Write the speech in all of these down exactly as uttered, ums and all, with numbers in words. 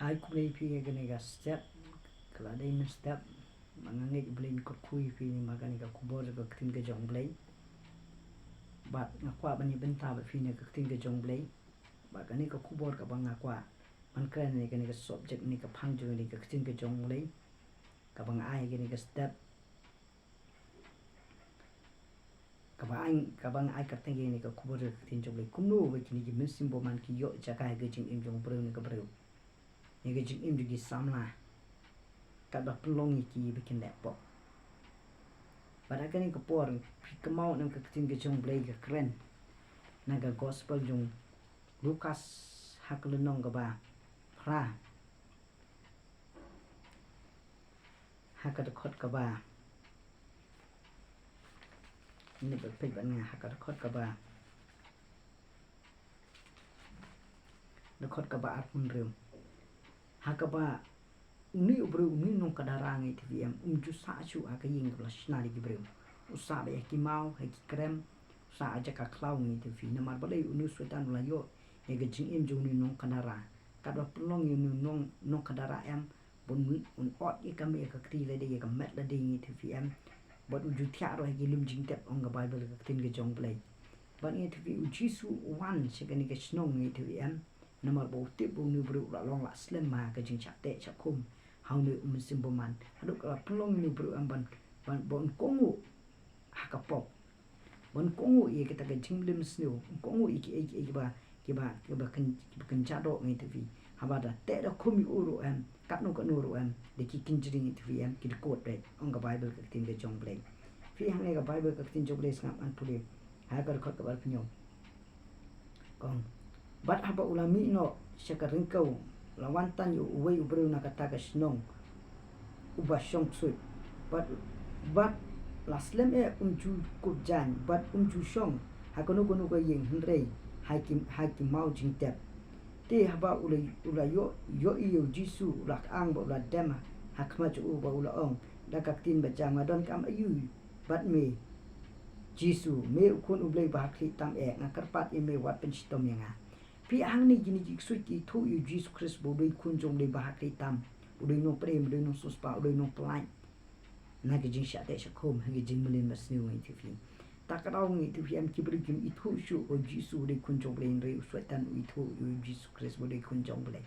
Ai khublei phi ïa kane ka step, ka la dei mynstep ba nga ngeit U Blei un kyrkhu ïa phi namar kane ka khubor ka ktien ka jong U Blei. Bad nga kwah ban ïa bynta bad phi na ka ktien ka jong U Blei. Bad kane ka khubor kaba nga kwah ban kren ne kane ka subject ne ka phang jong ne ka ktien ka jong U Blei, kaba nga ai kane ka step, kaba ai, kaba nga ai kyrteng ïa kane ka khubor ka ktien jong U Blei. Kumno ba kine ki mynsiem bymman ki ïoh jaka ha ka jingim jong u briew ne ka briew, ne ka jingim jong ki samla, katba pynlong ïa ki ba kin leh pop. Bad ha kane ka por phi kynmaw na ka ktien ka jong U Blei ka kren na ka gospel jong Lukas ha ka lynnong kaba phra, ha ka dkhot kaba, ne ba peit bad nga, ha ka dkhot kaba, dkhot kaba arphew hynriew, ha kaba une u briew, une u nongkadara, ngi ïathuh phi em, um ju sah shuh ha ka ïing kaba la shna da ki briew. U sah beit ha ki maw, ha ki krem, u sah ha jaka khlaw, ngi ïathuh phi. Namar balei? Une u Soitan u la ïoh ïa ka jingim jong une u nongkadara. Katba pynlong ïa une u nong, nongkadara em, bun un ot ïa ka met, ïa ka kti lade, ïa ka met lade, ngi ïathuh phi em. Bad u ju thiah ruh ha ki lum jingtep, ong ka Baibl ka ktien ka jong U Blei. Bad ngi ïathuh phi u Jisu u wan sha kane ka shnong, ngi ïathuh phi em. Namar ba u tip ba une u briew u la long la slem ha ka jingshah teh shah khum ha une u mynsiem bymman. Haduh ka la pynlong une u briew em ban, ban, ban kohnguh ha ka pop. Ban kohnguh ïa kita ka jingmlien mynsngew, kohnguh ïa kiei kiei kiba, kiba, kiba kyn, kiba kynja doh, ngi ïathuh phi. Haba da teh da khum ïa u ruh em, katno katno ruh em, da ki kynjri, ngi ïathuh phi em, ki dkut beit, ong ka Baibl ka ktien ka jong U Blei. Phi, hangne ka Baibl ka ktien jong U Blei, sngap ngan pule ha ka dkhot kaba arphew hynñiew. Ka ong, bad haba u la mih noh sha ka ryngkew, la wan tang ïa uwei u briew na kata ka shnong uba shong ksuid. Bad, bad la slem eh um ju kup jaiñ, bad um ju shong ha kano kano ka ïing, hynrei ha ki, ha ki maw jingtep. Te haba u la, u la ïoh, ïohi ïa u Jisu, u la kyang bad u la dem ha khmat jong u bad u la ong da ka ktien bajam, nga donkam aïu bad me, Jisu, me u Khun U Blei uba ha khlieh tam eh? Nga kyrpad ïa me, wat pynshitom ïa nga. Phi, hangne kine ki ksuid ki ïathuh ïa u Jisu Khrist ba u dei u Khun jong U Blei uba ha khlieh tam, u dei u nongpynim, u dei u nongsiewspah, u dei u nongpynlait na ka jingshah teh shah khum, ha ka jingmlien mynsngew, ngi ïathuh phi. Ta ka daw, ngi ïathuh phi em, ki briew kim ithuh shuh ba u Jisu u dei u Khun jong U Blei, hynrei u Soitan u ithuh ïa u Jisu Khrist ba u dei u Khun jong U Blei.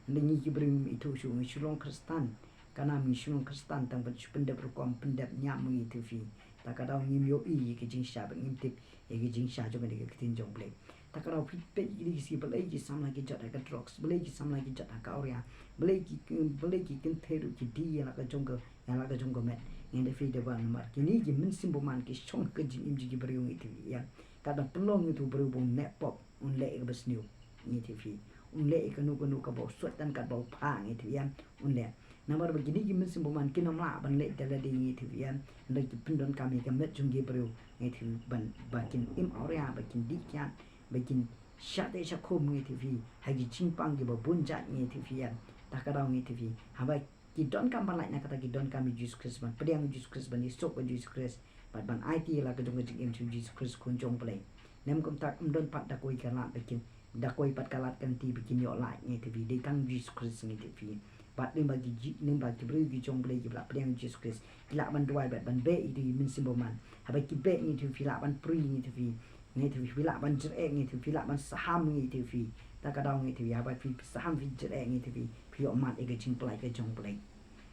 Hynrei ngi ki briew ngim ithuh shuh, ngi shu long Khristan. Ka nam ngi shu long Khristan tang ban shu pyndep rukom, pyndep niam, ngi ïathuh phi. Ta ka daw ngim ïohi ïa ka jingshah bad ngim tip ïa ka jingshah jong kane ka ktien jong U Blei. Ta ka daw phi peit ïa kine ki sngi, balei ki samla ki jot ha ka drugs, balei ki samla ki jot ha ka awria, balei ki, balei ki kynthei ruh ki die ïa la ka jong ka, ïa la ka jong ka met. Ngi ïathuh phi da ba namar kine ki mynsiem bymman ki shong ha ka jingim jong ki briew, ngi ïathuh phi em. Katba pynlong ïa uto u briew ba un leh pop, un leh ïa kaba sniew, ngi ïathuh phi. Un leh ïa kano kano kaba u Soitan katba u phah, ngi ïathuh phi em, un leh. Namar ba kine ki mynsiem bymman kin ym lah ban leh da lade, ngi ïathuh phi em. Hynrei ki pyndonkam ïa ka met jong ki briew, ngi ïathuh phi, ban, ba kin im awria, ba kin dih kiad, ba kin shah teh shah khum, ngi ïathuh phi, ha ki jingpang kiba bun jait, ngi ïathuh phi em. Ta ka daw, ngi ïathuh phi, haba ki donkam ban lait na kata, ki donkam ïa u Jisu Khrist, ban pdiang ïa u Jisu Khrist, ban ïasuk bad u Jisu Khrist, bad ban aiti ïa la ka jong ka jingim sha u Jisu Khrist, Khun jong U Blei. Lym kumta ym don pat da kawei ka lad ba kin, da kawei pat ka lad ka lynti ba kin ïoh lait, ngi ïathuh phi, dei tang u Jisu Khrist, ngi ïathuh phi. Bad lyngba ki ji, lyngba ki briew ki jong U Blei kiba la pdiang ïa u Jisu Khrist, ki lah ban duwai bad ban beh ïa ki mynsiem bymman. Haba ki beh, ngi ïathuh phi, lah ban free, ngi ïathuh phi. Ngi ïathuh phi, phi lah ban jyreh, ngi ïathuh phi, phi lah ban saham, ngi ïathuh phi. Ta ka daw, ngi ïathuh phi, haba phi saham, phi jyreh, ngi ïathuh phi, phi ïoh mad ïa ka jingpynlait ka jong U Blei.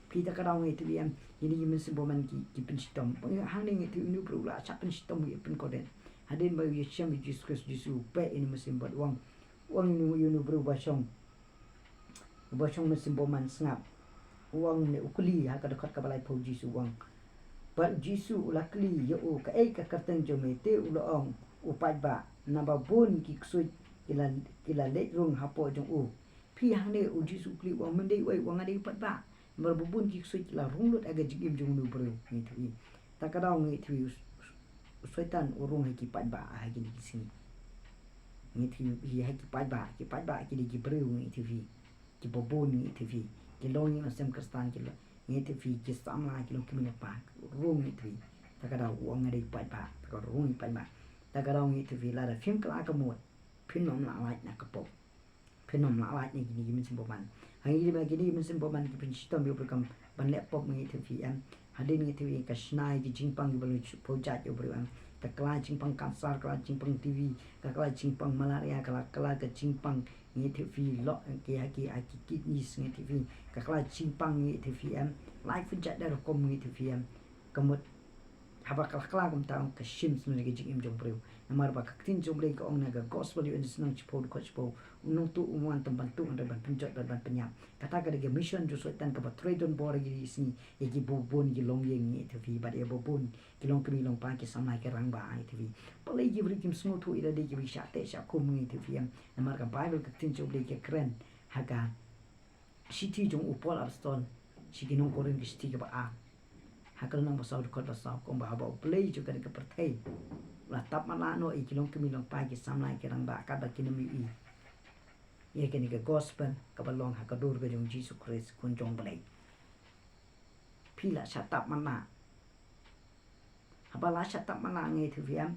Phi, ta ka daw, ngi ïathuh phi em, kine ki mynsiem bymman ki, ki pynshitom. Hangne ngi ïathuh phi, une u briew u la shah pynshitom, u ïa pynkordit. Hadien ba u ïashem ïa u Jisu Khrist, u Jisu u peit ïa une u mynsiem bad u ong, u ong ïa une u briew ba shong, uba shong mynsiem bymman, sngap. U ong ne, u kylli ha ka dkhot kaba laiphew, u Jisu u ong. Bad u Jisu u la kylli ïa u, kaei ka kyrteng jong me? Te u la ong, u Paidbah, naba bun ki ksuid ki la, ki la leit rung hapoh jong u. Phi, hangne u Jisu u kylli, u ong, me dei uei? U ong, nga dei u Paidbah. Namar ba bun ki ksuid ki la rung lut ha ka jingim jong une u briew, ngi ïathuh phi. Ta ka daw, ngi ïathuh phi, u, u Soitan u rung ha ki paidbah ha kine ki sngi. Ngi ïathuh phi, ha ki paidbah, ki paidbah ki dei ki briew, ngi ïathuh phi, kiba bun, ngi ïathuh phi, ki long ki nongsem Khristan, ki long, ngi ïathuh phi, ki samla, ki long ki mei na pa, rung, ngi ïathuh phi. Ta ka daw u ong, nga dei paidbah, ta ka rung ïa ki paidbah. Ta ka daw, ngi ïathuh phi, lada phim kylla ka mut, phin ym lah lait na ka pop. pynlait na kine ki mynsiem bymman. Hangne ba kine ki mynsiem bymman ki pynshitom ïa u briew kam ban leh pop, ngi ïathuh ïa phi em. Hadien ngi ïathuh ïa ka shna ïa ki jingpang kiba la ju pynjot ïa u briew em. Ka kylla jingpang cancer, ka kylla jingpang T B, ka kylla jingpang malaria, ka kylla, ka kylla ka jingpang, ngi ïathuh ïa phi, lok ki ha ki, ha ki kidneys, ngi ïathuh ïa phi. Ka kylla jingpang, ngi ïathuh ïa phi em. Lai pynjot da rukom, ngi ïathuh ïa phi em. Ka mut haba ka la kylla kumta, ka shim sngewsih ka jingim jong u briew. Namar ba ka ktien jong u Blei ka ong na ka gospel ïa u John shiphew dkhot shiphew, u nongtuh um wan tang ban tuh, hynrei ban pynjot bad ban pynïap. Kata ka dei ka mission jong u Soitan kaba trei donbor ïa ki sngi ïa kiba bun ki longïing, ngi ïathuh ïa phi, bad ïa kiba bun ki longkmie longkpa, ki samla ki rangbah, ngi ïathuh ïa phi. Balei ki briew kim sngewthuh ïa lade kiba shah teh shah khum, ngi ïathuh ïa phi em. Namar ka Baibl, ka ktien jong u Blei ka kren ha ka shithi jong u Paul apostol sha ki nong Korinth, ka shithi kaba ar, ha ka lynnong ba saw, dkhot ba saw, ka ong ba haba u blei jong kane ka pyrthei u la tap matlah noh ïa ki longkmie longkpa, ki samla ki rangbah, katba kin ym ïohi ïa kane ka gospel kaba long ha ka dur ka jong u Jisu Khrist, Khun jong u Blei. Phi la shah tap matlah. Haba la shah tap matlah, ngi ïathuh ïa phi em,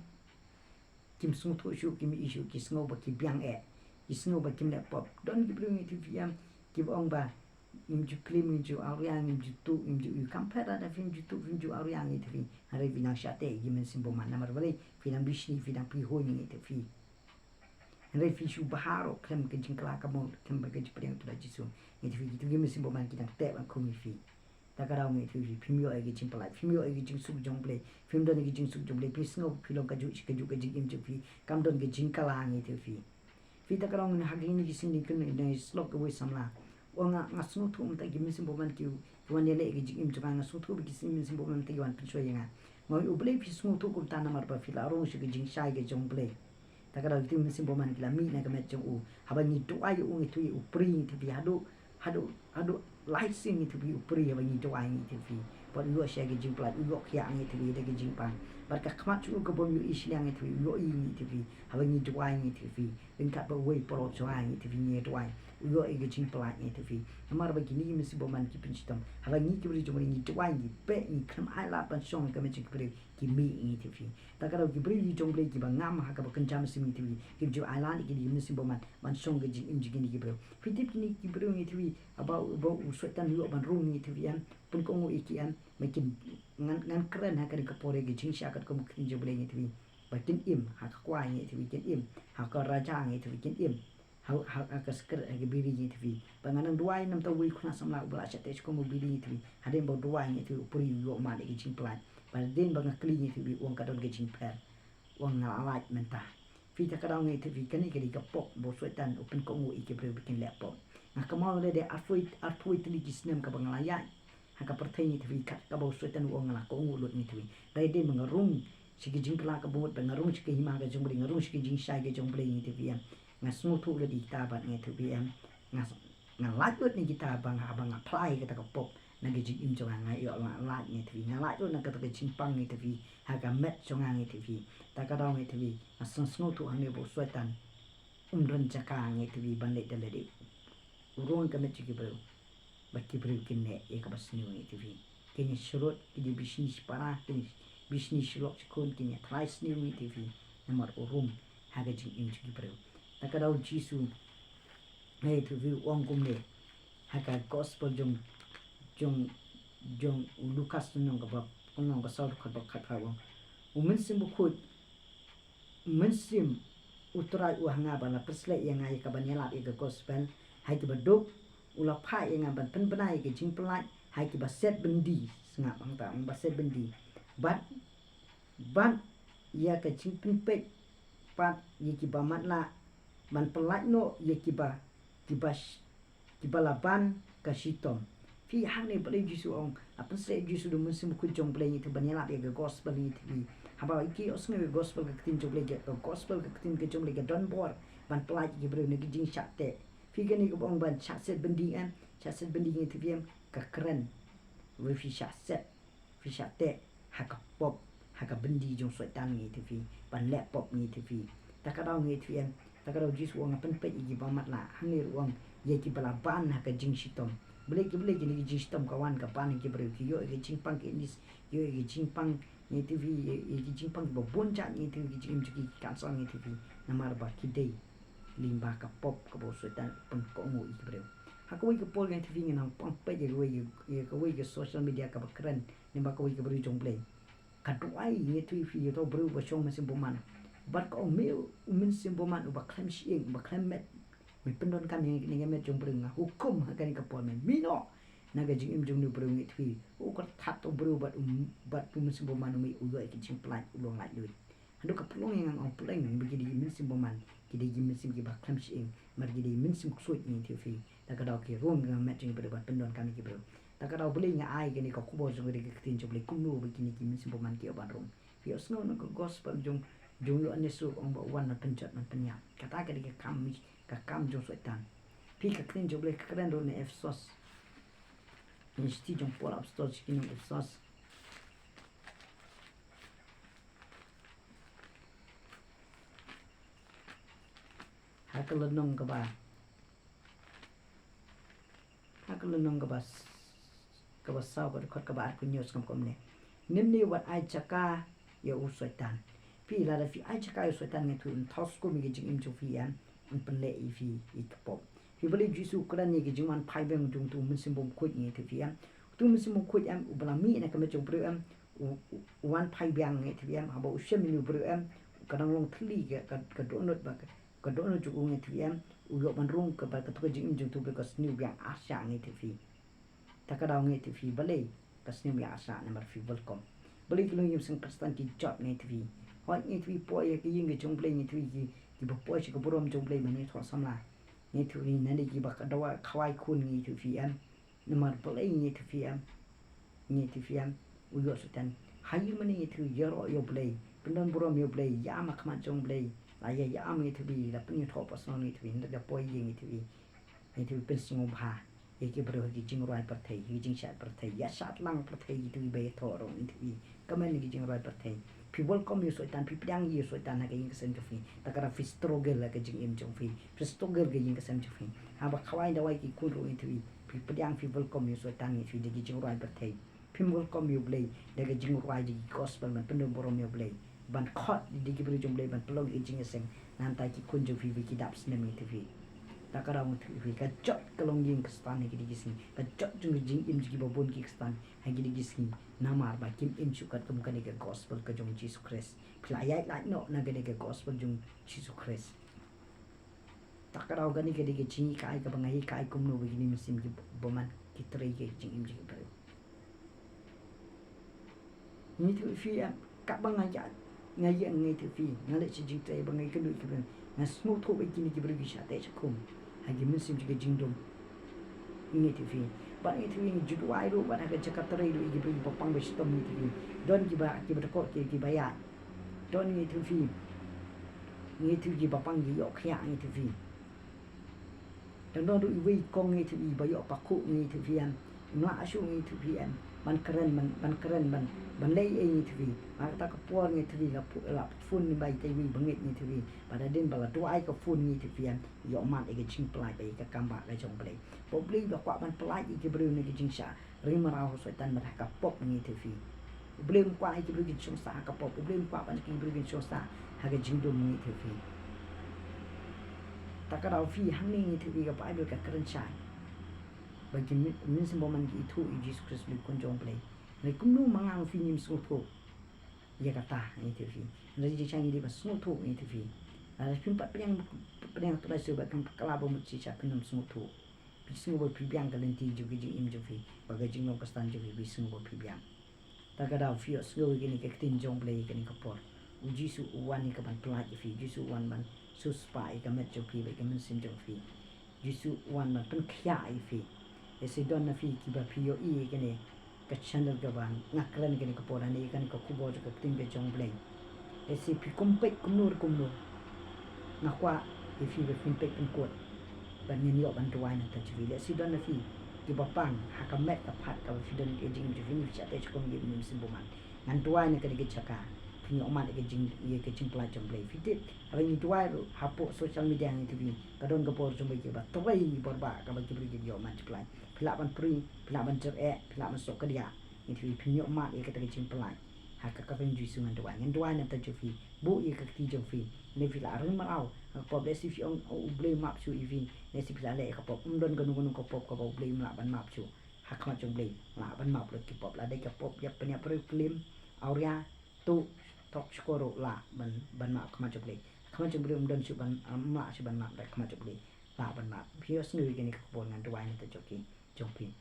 kim sngewthuh shuh, kim ïohi shuh, ki sngew ba ki biang eh, ki sngew ba kim leh pop. Don ki briew, ngi ïathuh ïa phi em, kiba ong ba ngim ju klim, ngim ju awria, ngim ju tuh, ngim ju ïohi. Kam pher lada phim ju tuh, phim ju awria, ngi ïathuh ïa phi, hynrei phi nang shah teh ïa ki mynsiem bymman. Namar balei? Phi nang bishni, phi nang pyrshah, ngi ïathuh ïa phi. Hynrei phi shu bha ruh khlem ka jingkylla ka mut, khlem ka jingpdiang ïa u Trai Jisu, ngi ïathuh ïa phi. Kito ki mynsiem bymman ki dang teh ban khum ïa phi. Ta ka daw, ngi ïathuh ïa phi, phim ïoh ïa ka jingpynlait, phim ïoh ïa ka jingsuk jong u Blei, phim don ïa ka jingsuk jong u Blei, phi sngew phi long kajuh shi kajuh ka jingim jong phi, kam don ka jingkylla, ngi ïathuh ïa phi. Phi, ta ka daw, ha kine ki sngi, kine ki shlok kawei samla u ong, nga, nga sngewthuh mynta ki mynsiem bymman ki, ki wan ïaleh ïa ka jingim jong nga, nga sngewthuh ba ki mynsiem bymman mynta ki wan pynshoi ïa nga. Nga ong, U Blei, phi sngewthuh kumta namar ba phi la rung sha ka jingshai ka jong u Blei. Ta ka daw, kito ki mynsiem bymman ki la mih na ka met jong u. Haba ngi duwai ïa u, ngi ïathuh ïa u, u prie, ngi ïathuh ïa phi, haduh, haduh, haduh lai sien, ngi ïathuh ïa u, u prie. Haba ngi duwai, ngi ïathuh ïa phi, bad u ïoh sha ka jingpynlait, u ïoh khiah, ngi ïathuh ïa phi, da ka jingpang. Bad ka khmat jong u kaba ym ïohi shiliang, ngi ïathuh ïa u, u ïohi, ngi ïathuh ïa phi. Haba ngi duwai, ngi ïathuh ïa phi, ryngkat bad uwei u paralok jong nga, ngi ïathuh ïa phi, ngi duwai, u ïoh ïa ka jingpynlait, ngi ïathuh ïa phi. Namar ba kine ki mynsiem bymman ki pynshitom. Haba ngi ki briew jong u Blei ngi duwai, ngi beh, ngi khlem ailad ban shong ha ka met jong ki briew, ki mih, ngi ïathuh ïa phi. Ta ka daw, ki briew jong u Blei kiba ngam ha kaba kynja mynsiem, ngi ïathuh ïa phi, kim ju ailad ïa kine ki mynsiem bymman ban shong ha ka jingim jong kine ki briew. Phi tip, kine ki briew, ngi ïathuh ïa phi, haba, haba u Soitan u ïoh ban rung, ngi ïathuh ïa phi em, pynkohnguh ïa ki em, ma kin, ngan, ngan kren ha kane ka por ïa ka jingshah katkum ka ktien jong u Blei, ngi ïathuh ïa phi. Ba kin im ha ka kwai, ngi ïathuh ïa phi, kin im ha ka raja, ngi ïathuh ïa phi, kin im ha, ha, ha ka cigarette, ha ka biri, ngi ïathuh ïa phi. Ba nga nang duwai na bynta uwei u khynnah samla uba la shah teh shikatdong bad u biri, ngi ïathuh ïa phi. Hadien ba u duwai, ngi ïathuh ïa phi, u prie, u ïoh mad ïa ka jingpynlait. Bad hadien ba nga kylli, ngi ïathuh ïa phi, u ong ka don ka jingpher. U ong nga la lait mynta. Phi, ta ka daw, ngi ïathuh ïa phi, kane ka dei ka pop ba u Soitan u pynkohnguh ïa ki briew ba kin leh pop. Nga kynmaw lada arphew, arphew tylli ki snem kaba nga la ïaid ha ka pyrthei, ngi ïathuh ïa phi, kat kaba u Soitan u ong nga la kohnguh lut, ngi ïathuh ïa phi. Hynrei hadien ba nga rung sha ka jingkylla kaba mut, ba nga rung sha ka hima ka jong u Blei, nga rung sha ka jingshai ka jong u Blei, ngi ïathuh ïa phi em, nga sngewthuh lut ïa kita bad, ngi ïathuh ïa phi em, nga, nga lait lut na kita ba nga, ba nga phla ïa kata ka pop na ka jingim jong nga, nga ïoh lait, ngi ïathuh ïa phi. Nga lait lut na kata ka jingpang, ngi ïathuh ïa phi, ha ka met jong nga, ngi ïathuh ïa phi. Ta ka daw, ngi ïathuh ïa phi, nga sngewthuh hangne ba u Soitan um don jaka, ngi ïathuh ïa phi, ban leit da lade. U rung ha ka met jong ki briew ba ki briew kin neh ïa kaba sniew, ngi ïathuh ïa phi. Kin ïa shrut, kin ïa bishni shi para, kin ïa bishni shi lok shi khun, kin ïa trai sniew, ngi ïathuh ïa phi. Namar u rung ha ka jingim jong ki briew. Ta ka daw, u Jisu, ngi ïathuh ïa phi, u ong kumne ha ka gospel jong, jong, jong u Lukas, lynnong kaba, lynnong ka saw, dkhot ba khatphra, u ong, U Mynsiem Bakhuid, Mynsiem U Trai u ha nga ba la pynsleh ïa nga ïa ka ban ïalap ïa ka gospel ha kiba duk, u la phah ïa nga ban pynbna ïa ka jingpynlait ha kiba set byndi, sngap hangta, ong ba set byndi. Bad, bad ïa ka jingpynpeit pat ïa kiba matlah, ban pynlait noh ïa kiba, kiba sh-, kiba la ban ka shitom. Phi, hangne balei u Jisu u ong, la pynsleh u Jisu da u Mynsiem Bakhuid jong u Blei, ngi ïathuh, ban ïalap ïa ka gospel, ngi ïathuh ïa phi. Haba ïa ki ïohsngew ïa ka gospel ka ktien jong u Blei, ka gospel ka ktien ka jong u Blei ka don bor ban pynlait ïa ki briew na ki jingshah teh. Phi, kane kaba ong ban shah set byndi em, shah set byndi, ngi ïathuh ïa phi em, ka kren ba phi shah set, phi shah teh ha ka pop, ha ka byndi jong u Soitan, ngi ïathuh ïa phi, ban leh pop, ngi ïathuh ïa phi. Ta ka daw, ngi ïathuh ïa phi em, ta ka daw, u Jisu u ong, nga pynpeit ïa kiba matlah. Hangne ruh u ong ïa kiba la ban ha ka jingshitom. Balei ki, balei kine ki jingshitom ka wan ka ban ha ki briew, ki ïoh ïa ki jingpang ki nis, ïoh ïa ki jingpang, ngi ïathuh ïa phi, ïoh ïa ki jingpang kiba bun jait, ngi ïathuh ïa phi, ki jingim jong ki, ki cancer, ngi ïathuh ïa phi. Namar ba ki dei Lyngba ka pop kaba u Soitan u pynkohnguh ïa ki briew. Ha kawei ka por ngi ïathuh phi ngi nang pang peit ïa kawei, ïa kawei ka social media kaba kren lyngba kawei ka briew jong U Blei. Ka duwai ngi ïathuh phi ïa uto u briew ba shong mynsiem bymman. Bad ka ong me u mynsiem bymman uba khlem shyieng, uba khlem met. Me pyndonkam ïa kane ka met jong u briew, nga hukum ha kane ka por me mih noh na ka jingim jong une u briew, ngi ïathuh phi. U kyrthat u briew bad u, bad u mynsiem bymman u mih, u ïoh ïa ka jingpynlait, u long laitluid. Haduh ka pynlong ïa nga nga ong pynlong ba ki dei ki mynsiem bymman, ki dei ki mynsiem kiba khlem shyieng, namar ki dei ki mynsiem ksuid ngi ïathuh phi. Da ka daw ki rung ka met jong ki briew ban pyndonkam ïa ki briew. Da ka daw balei nga ai kane ka khubor jong ka ktien jong U Blei kumno ba kine ki mynsiem bymman ki ïoh ban rung. Phi ïohsngew na ka gospel jong, jong u Ïoannis ruh ong ba u wan ban pynjot ban pynïap. Kata ka dei ka kam, ka kam jong u Soitan. Phi ka ktien jong U Blei ka kren ruh na Ephesos. Na shithi jong u Paul apostol sha ki nong Ephesos. Ha ka lynnong kaba, ha ka lynnong kaba s-, kaba saw ka dkhot kaba ar, ka ong kumne: Nimne wat ai jaka ïa u Soitan. Phi lada phi ai jaka ïa u Soitan ngi ïathuh un thaw skum ïa ka jingim jong phi, em, un pynleh ïa phi ïa ka pop. Phi balei u Jisu u kren ïa ka jingwan phai biang jong uto u mynsiem bymkhuid ngi ïathuh phi, em. Uto u mynsiem bymkhuid, em, uba la mih na ka met jong u briew, em, u, u, u wan phai biang ngi ïathuh phi, em, haba u shem ïa une u briew, em, ka dang long thylli ka, ka, ka dohnud ba ka, ka dohnud jong u ngi ïathuh phi, em, u ïoh ban rung kaba kato ka jingim jong uto u briew ka sniew biang arshah ngi ïathuh phi. Da ka daw ngi ïathuh phi balei ka sniew biang arshah, namar phi welcome. Balei ki longïing seng Khristan ki jot ngi ïathuh phi. Hooid ngi ïathuh phi poi ïa ka ïing ka jong U Blei ngi ïathuh phi ki, kiba poi sha ka burom jong U Blei ban ïathoh samla. Ngi ïathuh phi nangne kiba ka dawa khawai khun ngi ïathuh phi, em. Namar balei ngi ïathuh phi, em. Ngi ïathuh phi, em. U ïoh Soitan. Ha ïing mane ngi ïathuh ïaroh ïa U Blei. Pyndon burom ïa U Blei. Ïam ha khmat jong U Blei. La ïa, ïam ngi ïathuh phi, la pynïathoh personal ngi ïathuh phi. Hynrei da poi ïing ngi ïathuh phi. Ngi ïathuh phi pynsngewbha ïa ki briew ha ki jingrwai pyrthei, ha ki jingshad pyrthei, ïa shad lang pyrthei ïathuh phi ba ïathoh ruh ngi ïathuh phi. Kmen ha ki jingrwai pyrthei. Phi welcome ïa u Soitan, phi pdiang ïa u Soitan ha ka ïing ka sem jong phi. Da ka daw phi struggle ha ka jingim jong phi. Phi struggle ka ïing ka sem jong phi. Haba khawai dawai ki khun ruh ngi ïathuh phi. Phi pdiang, phi welcome ïa u Soitan ngi ïathuh phi da ki jingrwai pyrthei. Phim welcome ïa U Blei da ka jingrwai da ki gospel ban pyndon burom ïa U Blei. Ban khot ïa ki briew jong U Blei ban pynlong ïa ka jingïaseng. Namar ki khun jong phi ba ki dap snem ngi ïathuh phi. Da ka daw ngi ïathuh phi ka jot ka longïing ka stan ha kine ki sngi. Ka jot jong ka jingim jong kiba bun ki ka stan ha kine ki sngi. Namar ba kim im shuh katkum kane ka gospel ka jong Jisu Khrist. Phi la ïaid lait noh na kane ka gospel jong Jisu Khrist. Da ka daw kane ka dei ka jinghikai kaba nga hikai kumno ba kine ki mynsiem ki bymman ki trei ka jingim jong ki briew. Ngi ïathuh phi, em, katba nga ïaid, nga ïeng ngi ïathuh phi, nga leit sha jingtrei ba nga ïakynduh ïa ki briew, nga sngewthuh ba kine ki briew ki shah teh shah khum ha ki mynsiem jong ka jingdum. Ngi ïathuh phi, bad ngi ïathuh phi ngi ju duwai ruh bad ha ka jaka trei ruh ïa ki briew kiba pang ba shitom ngi ïathuh phi. Don kiba, kiba dkot ki, kiba ïaid. Don ngi ïathuh phi. Ngi ïathuh kiba pang ki ïoh khiah ngi ïathuh phi. Dang don ruh iwei i kong ngi ïathuh phi ba ïoh pakhuh ngi ïathuh phi em. Im lah shuh ngi ïathuh phi em. Ban kren ban, ban kren ban, ban leh ei ngi ïathuh phi. Ba kata ka por ngi ïathuh phi la pu-, la phone lyngba ita iwei i bangeit ngi ïathuh phi. Ba hadien ba la duwai ka phone ngi ïathuh phi em. Ïoh mad ïa ka jingpyllait bad ïa ka kam bah ka jong U Blei. Ba U Blei u da kwah ban pyllait ïa ki briew na ka jingshah ring mraw u Soitan bad ha ka pop ngi ïathuh phi. U Blei um kwah ïa ki briew kin shong sah ha ka pop. U Blei um kwah ban ki briew kin shong sah ha ka jingdum ngi ïathuh phi. Da ka daw phi hangne ngi ïathuh phi ka Baibl ka kren shai ba ki myn-, mynsiem bymman ki ithuh ïa u Jisu Khrist U Blei Khun jong U Blei. Hynrei kumno ma nga ma phi ngim sngewthuh ïa kata ngi ïathuh phi. Hynrei jingshai ngi dei ban sngewthuh ngi ïathuh phi. Lada phim pat pdiang, pdiang Trai Jisu bad phim pat kylla ba mut shisha phin ym sngewthuh. Phi sngew ba phi biang ka lynti jong ka jingim jong phi, ba ka jinglong Khristan jong phi, phi sngew ba phi biang. Da ka daw phi ïohsngew ïa kane ka ktien jong U Blei ïa kane ka por. U Jisu u wan ïa ka ban pyllait ïa phi, U Jisu u wan ban siewspah ïa ka met jong phi bad ïa ka mynsiem jong phi. U Jisu u wan ban pynkhiah ïa phi. Lehse don na phi kiba phi ïohi ïa kane ka channel kaba nga kren kane ka por, lane ïa kane ka khubor jong ka ktien ka jong U Blei. Lehse phi kum peit kumno re kumno, nga kwah ïa phi ba phin peit pynkut bad ngin ïoh ban duwai na bynta jong phi. Lehse don na phi kiba pang ha ka met ka phad kaba phi don ïa ka jingim jong phi, phi shah teh shah khum ïa ki mynsiem bymman. Ngan duwai na kane ka jaka, phin ïoh mad ïa ka jing, ïa ka jingpyllait jong U Blei. Phi tip, haba ngi duwai ruh hapoh social media ngi ïathuh phi, ka don ka bor jong U Blei kaba trei bor ba kaba ki briew kin ïoh mad jingpyllait. Phi lah ban free, phi lah ban jyreh, phi lah ban soh kadiah. Ngi ïathuh phi phin ïoh mad ïa kata ka jingpyllait. Ha ka kyrteng Jisu ngan duwai. Ngan duwai na bynta jong phi. buh ïa ka kti jong phi. Ne phi la ring mraw ha ka pop, lehse phi ong, "Oh, U Blei map shuh ïa phi." Lehse phi la leh ïa ka pop, ym don kano kano ka pop kaba U Blei um lah ban map shuh. Ha khmat jong U Blei lah ban map lut ki pop. La dei ka pop ïap pynïap briew, klim, awria, tuh, thok, shkor ruh lah ban, ban map ha khmat jong U Blei. Ha khmat jong U Blei ym don shuh ban, ym lah shuh ban map, ha khmat jong U Blei lah ban map. Phi ïohsngew ïa kane ka khubor, ngan duwai na ka bynta jong ki, jong phi.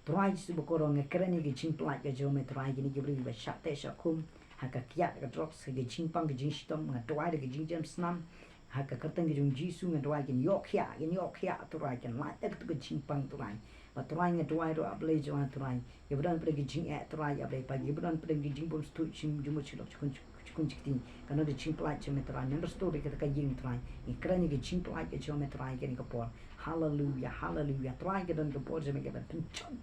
Trai Jisu bakordor, nga kren ïa ka jingpynlait ka jong me Trai, kine ki briew ba shah teh shah khum ha ka kiad ka drugs, ha ka jingpang ka jingshitom, nga duwai da ka jingjemsnam ha ka kyrteng ka jong Jisu, nga duwai kin ïoh khiah, kin ïoh khiah Trai, kin lait da katu ka jingpang Trai. Bad Trai nga duwai ruh, A Blei jong nga Trai, kiba don pdeng ka jingeh Trai, A Blei Kpa, kiba don pdeng ka jingbymsuk shim jingmut sha lok sha khun sha khun sha kti, kan don ka jingpynlait jong me Trai, men restore ïa kata ka ïing Trai. Nga kren ïa ka jingpynlait ka jong me Trai kane ka por. Haleluia, haleluia. Trai, ka don ka bor jong me kaba pynjot,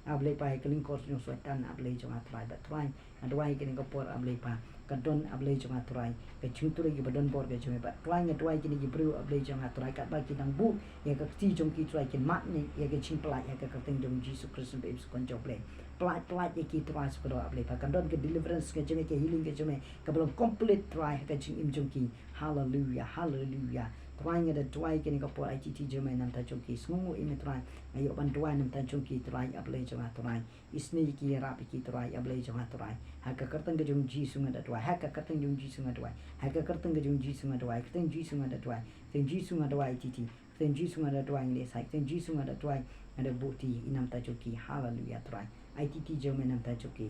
A Blei Kpa, ïa ka lyngkor jong Soitan, A Blei jong nga Trai. Bad Trai nga duwai kane ka por, A Blei Kpa, ka don, A Blei jong nga Trai, ka jingtrei kaba don bor ka jong me. Bad Trai nga duwai kine ki briew, A Blei jong nga Trai, katba ki dang buh ïa ka kti jong ki Trai, kin mad ne ïa ka jingpynlait ha ka kyrteng jong Jisu Khrist, Nongpynim Soitan jong U Blei. Pynlait, pynlait ïa ki Trai sha kordor, A Blei Kpa, kan don ka deliverance ka jong me, ka healing ka jong me kaba long complete Trai ha ka jingim jong ki. Haleluia, haleluia. Trai nga da duwai kane ka por, aiti ti jong me na ka bynta jong ki, sngewnguh ïa me Trai. Nga ïoh ban duwai na ka bynta jong ki Trai, A Blei jong nga Trai. Isnei ïa ki, ïarap ïa ki Trai, A Blei jong nga Trai. Ha ka kyrteng ka jong Jisu nga da duwai, ha ka kyrteng jong Jisu nga duwai, ha ka kyrteng ka jong Jisu nga duwai, kyrteng Jisu nga da duwai, kyrteng Jisu nga duwai, aiti ti, kyrteng Jisu nga da duwai, nga da ïasaid, kyrteng Jisu nga da duwai, nga da buh kti ïa ki na ka bynta jong ki. Haleluia Trai. Aiti ti jong me na ka bynta jong ki.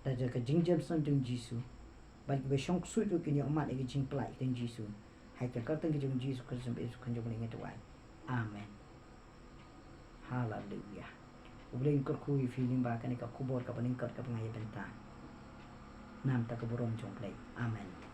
Da ka jingjemsnam jong Jisu, bad kiba shong ksuid ruh kin ïoh mad ïa ka jingpynlait kyrteng Jisu. Ha ka kyrteng ka jong Jisu Khrist, Nongpynim Soitan jong U Blei nga duwai. Amen. Haleluia. U Blei un kyrkhu ïa phi lyngba kane ka khubor kaba lyngkot kaba nga ïa bynta. Na ka bynta ka burom jong U Blei. Amen.